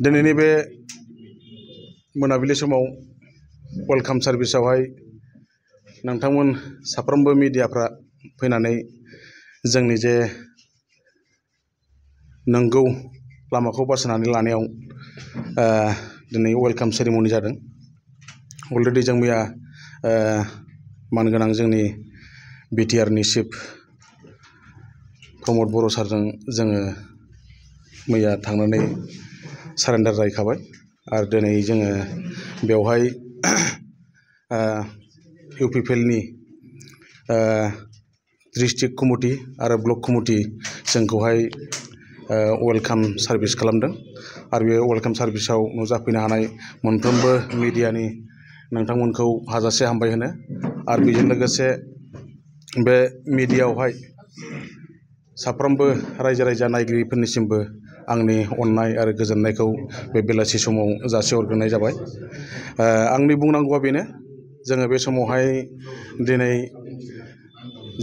दिनैनि बे मोनाबिलि समाव वेलकाम सार्भिसावहाय नोंथांमोन साफ्रोमबो मिडियाफ्रा फैनानै जोंनि जे नंगौ लामाखौ बासायनानै लानायाव दिनै वेलकाम सेरेमनि जादों। अलरेडि जों मैया मानगोनां जोंनि बिटिआरनि चिफ प्रमद बर' सारजों जोङो मैया थांनानै सारेन्डार जाहैखाबाय आरो दिनै जोङो बेवहाय इउपिपिएलनि डिस्ट्रिक्ट कमिटि आरो ब्लक कमिटि जोंखौहाय वेलकाम सार्भिस खालामदों आरो बे वेलकाम सार्भिसाव नुजाफैनो हानाय मोनफ्रोमबो मिडियानि नोंथांमोनखौ हाजासे हामबाय होनो आरो बेजों लोगोसे बे मिडियायावहाय साफ्रोमबो रायजो राजा नायगिरिफोरनिसिमबो आंनि अननाय आरो गोजोननायखौ बे बेलासि समाव जासिहरग्रोनाय जाबाय। आंनि बुंनांगौआ बेनो, जोङो बे समावहाय दिनै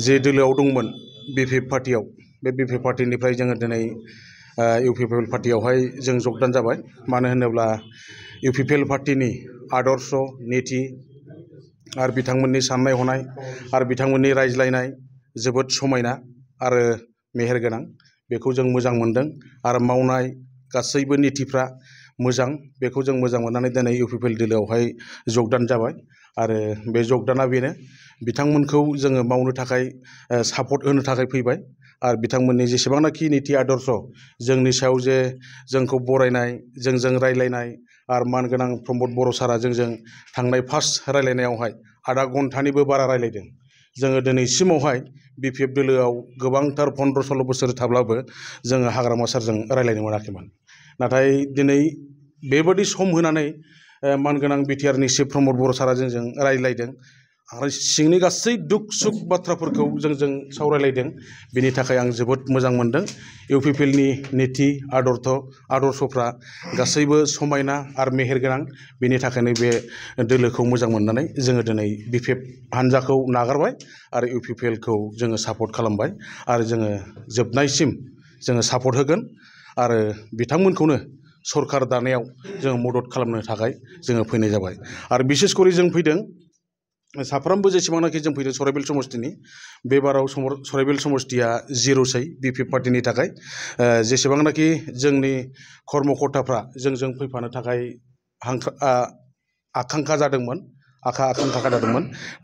जे दोलोआव दंमोन बिपिएफ पार्टियाव, बे बिपिएफ पार्टिनिफ्राय जोङो दिनै इउपिपिएल पार्टियावहाय जों जगदान जाबाय। मानो होनोब्ला इउपिपिएल पार्टिनि आदर्श नीति आरो बिथांमोननि साननाय हनाय आरो बिथांमोननि रायज्लायनाय जोबोद समायना आरो मेहेरगोनां, बेखौ जों मोजां मोनदों आरो मावनाय गासैबो नीतिफ्रा मोजां, बेखौ जों मोजां मोननानै दिनै इउपिपिएल दोलोआवहाय जगदान जाबाय। आरो बे जगदाना बेनो, बिथांमोनखौ जोङो मावनो थाखाय सापर्ट होनो थाखाय फैबाय आरो बिथांमोननि जेसेबांनाखि नीति आदर्श जोंनि सायाव जे जोंखौ बरायनाय, जोंजों रायलायनाय आरो मानगोनां प्रमद बर' सारा जोंजों थांनाय फार्स्ट रायलायनायावहाय आधा घन्टानिबो बारा रायलायदों। जोङो दिनैसिमावहाय बिपिएफ दोलोआव गोबांथार 15-16 बोसोर थाब्लाबो जोङो हाग्रामा सारजों रायलायनो मोनाखैमोन। नाथाय दिनै बेबादि सम होनानै मानगोनां बिटिआरनि चिफ प्रमद बर' सारा जोंजों रायलायदों आरो सिंनि गासै दुख सुख बाथ्राफोरखौ जोंजों सावरायलायदों। बिनि थाखाय आं जोबोद मोजां मोनदों। इउपिपिएलनि नीति आदर्शफ्रा गासैबो समायना आरो मेहेरगोनां, बिनि थाखायनो बे दोलोखौ मोजां मोननानै जोङो दिनै बिपिएफ हान्जाखौ नागारबाय आरो इउपिपिएलखौ जोङो सापर्ट खालामबाय आरो जोङो जोबनायसिम जोङो सापर्ट होगोन आरो बिथांमोनखौनो सरकार दानायाव जोङो मदद खालामनो थाखाय जोङो फैनाय जाबाय। आरो बिसेस करि जों फैदों, साफ्रोमबो जेसेबांनाखि जों फैदों सराइबिल समस्तिनि, बे बाराव सराइबिल समस्तिया जिर'सै बिपिएफ पार्टिनि थाखाय। जेसेबांनाखि जोंनि कर्मकर्ताफ्रा जोंजों फैफानो थाखाय आकांक्षा जादोंमोन,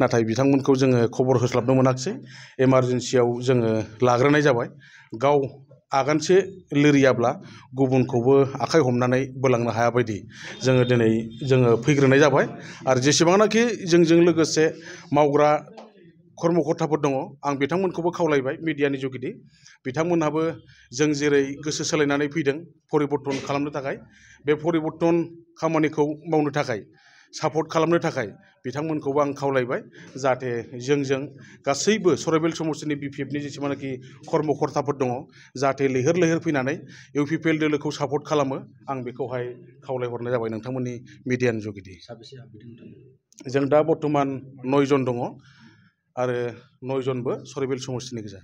नाथाय बिथांमोनखौ जोङो खबर होस्लाबनो मोनाखिसै। इमारजेन्सियाव जोङो लाग्रोनाय जाबाय। गाव आगानसे लोरियाब्ला गुबुनखौबो आखाइ हमनानै बोलांनो हाया बायदि जोङो फैग्रोनाय जाबाय। आरो जेसेबांनाखि जोंजों लोगोसे मावग्रा कर्मकर्ताफोर दङ, आं बिथांमोनखौबो खावलायबाय मिडियानि जुगिदि, बिथांमोनहाबो जों जेरै गोसो सोलायनानै फैदों परिबर्तन खालामनो थाखाय, बे परिबर्तन खामानिखौ मावनो थाखाय सापर्ट खालामनो थाखाय बिथांमोनखौबो आं खावलायबाय, जाहाथे जोंजों गासैबो सराइबिल समस्तिनि बिपिएफनि जेसेबांनाखि कर्मकर्ताफोर दङ जाहाथे लैहोर लैहोर फैनानै इउपिपिएल दोलोखौ सापर्ट खालामो, आं बेखौहाय खावलायहरनाय जाबाय नोंथांमोननि मिडियानि जुगिदि। जों दा बर्थमान 9 जन दङ आरो 9 जनबो सराइबिल समस्तिनि गोजा।